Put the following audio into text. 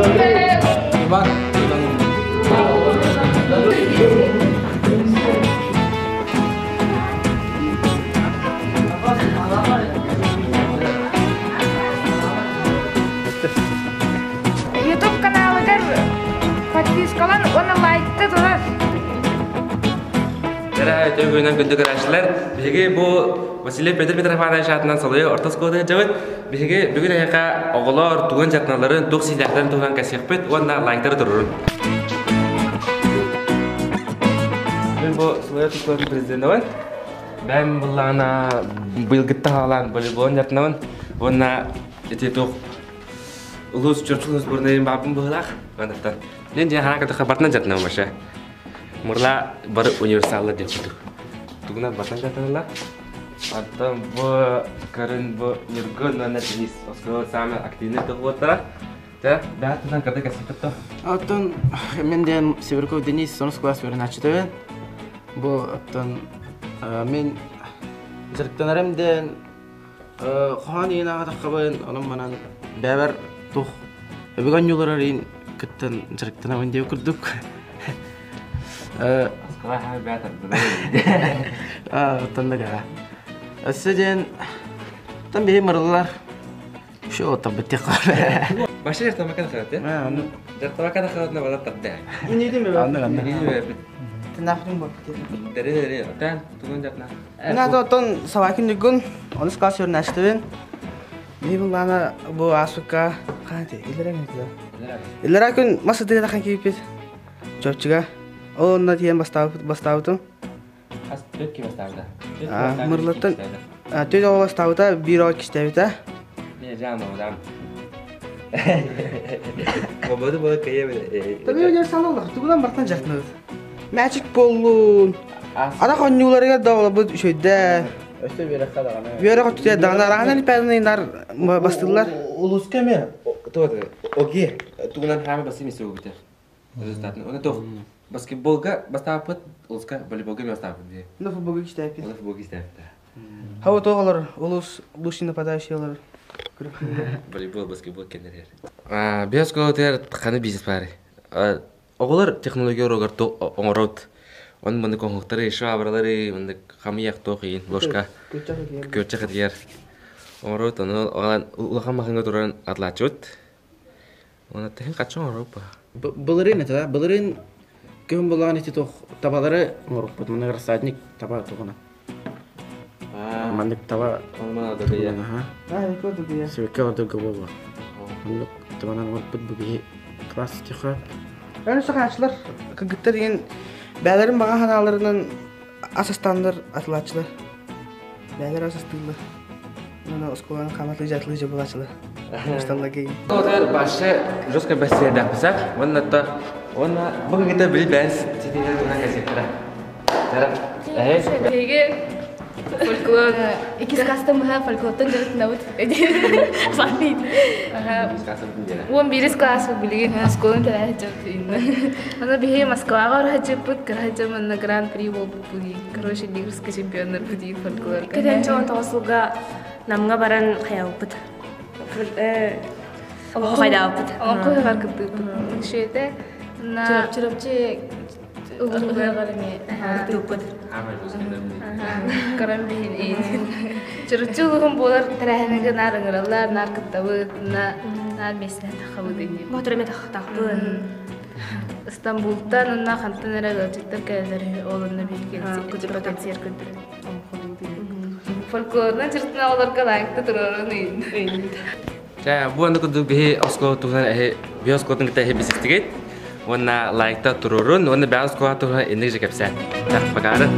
Иван. YouTube каналыгар подпискалан уонна лайкта тула. Дара өтөгүнэн күндү көрөөччүлэр, биһиги бу Василий Петр Митрофанович аатынан салайы орто оскуолатыгар дьабыт. Биһиги бүгүн эһиэхэ оҕолор тугун дьатыналарын, туох сиилээхтэрин туһунан кэсиэхпит уонна лайктары турурун. Мен бу Салайы оскуолатын президенабын. Бэм буллаҕына быйылгытта хаалаан волейболун дьатынабын уонна ити туох улуус Чурчул сборнайын бааппын быһыылаах. Манаттан. Мен дьэ хаана кытта бартынан дьатынабын вообще. Мырла бары универсаллар диэн курдук. Тугунан бартан дьатыналлар. Оттон бу көрүн бу Ньургун уонна Денис оскуола самый активный тылбуоттара. Тэ, бэҕэттэн кырдык кэсиппит то. Оттон мен диэн Северков Денис сонус класс үөрэнээччитэбин. Бу оттон мен дьарыктанарым диэн хоһоон иин аҕатаххабын, онон манан бэбэр тух өбүг онньууларар иин кыттан дьарыктанабын диэ курдук. Оттон да gaa. Өссө диэн оттон биһи мырыллар Шо табыттык. Башы жартамакан хат, э? Аны Жартамакан хатна бала тарда. Аны аны. Тынаахтын бу. Дере дере, отан тугун жапна. Мына отон Савакин Ньургун, онус класс үөрэнээччитибин. Биһи буллаана бу ааспыкка хаанти илэрэ күн Илэрэ күн мас ытыгы кииппит. Чопчуга. Ол онно тиийэн бастаабытым. Хас төрт ким бастаабыта? Мырлаттан төрт оҕо бастаабыта, биир оҕо кистээбитэ. Не жам, жам. Бободу бола кая Таби универсал тугунан бартан жартынабыт. Мячик боллун. Ана онньууларыгар да олобут үчөйдэ. Өстө үөрэххэ даҕаны. Үөрэх өттүтэ даҕаны араһан олимпиаданы нар бастыыллар. Улуска ме туот оги тугунан хаама басым исугута. Результатын. Оны тох баскетболга бастаапыт, улуска волейболга бастаапыт дии. Ну футболга кистээппит. Оны футболга истээппит. Хава тоҕолор улус лучший нападающийлар. Волейбол, баскетбол кеннер. Биэс көтер ханы бизнес бары. Оҕолор технология урогар оҥорот. Он маны коҥхуктары, швабралары, маны хамыйах туох иин, ложка, күөрчэх этигэр оҥорот. Ону улахан махыҥа туран атлааччыбыт. Оны тэһин хаччы оҥоруп. Былырыын это да, былырыын күн булаан ити туох табалары оҥоруппут. Маны рассадник таба тугуна. Маннык таба аха. Сүбэккэ ордук буолуо. Оннук табанан оҥорбут бу биһи класс тихо. Аны сахааччылар кыргыттар деген бээлэрин баҕа санааларынан ас астаннар атылааччылар. Бээлэр ас астыыллар. Уонна оскуоланы хааматыы жатылыы же булааччылар. Мусталлагей. Отер башы жестко бәсседәпсәк, уонна то уонна бу кыгыта били бәс ситинер туна газеттара. Тара. Э. Биһиги фольклор иккис класстан фольклортан дьарыктанабыт. Саатыйт. Уон биирис класс билигин оскуоланы тэрээһи дьарыктыйынна. Аны биһиги Москваҕа бараһадьыппыт, кыраһадьым манна гран-при буолбут буди. Короче, лирический чемпионнар буди фольклорга. Кэлэн чоҕон тоҕус сылга Намҥа баран хайалбыт. Хайдаабыт. Олоҥхо ыһыаҕар кыттыыппыт. Шүөтэ на Чурапчы ыһыаҕар эмиэ кыттыыппыт. Көрөн биһин Чурапчы улуһун буолар тэрээһинигэ наар ыҥыраллар, наар кыттабыт, наар миэстэнэ тахабыт инни. Ботур эмэ тахтаахпын. Стамбултан онно хантан эрэ ыалдьыттар кэлэлэр ол онно биһиги концерт көрдөрөн. Фольклорунан чыртына олорго лайкта турарын ыйын. Чэ, бу аны курдук биһи оскуола туһунан эһи биһи оскуолатын кытта эһи билсистигит. Уонна лайкта турурун, уонна бэйэ оскуола туһунан инник же кэпсээн. Так, покары.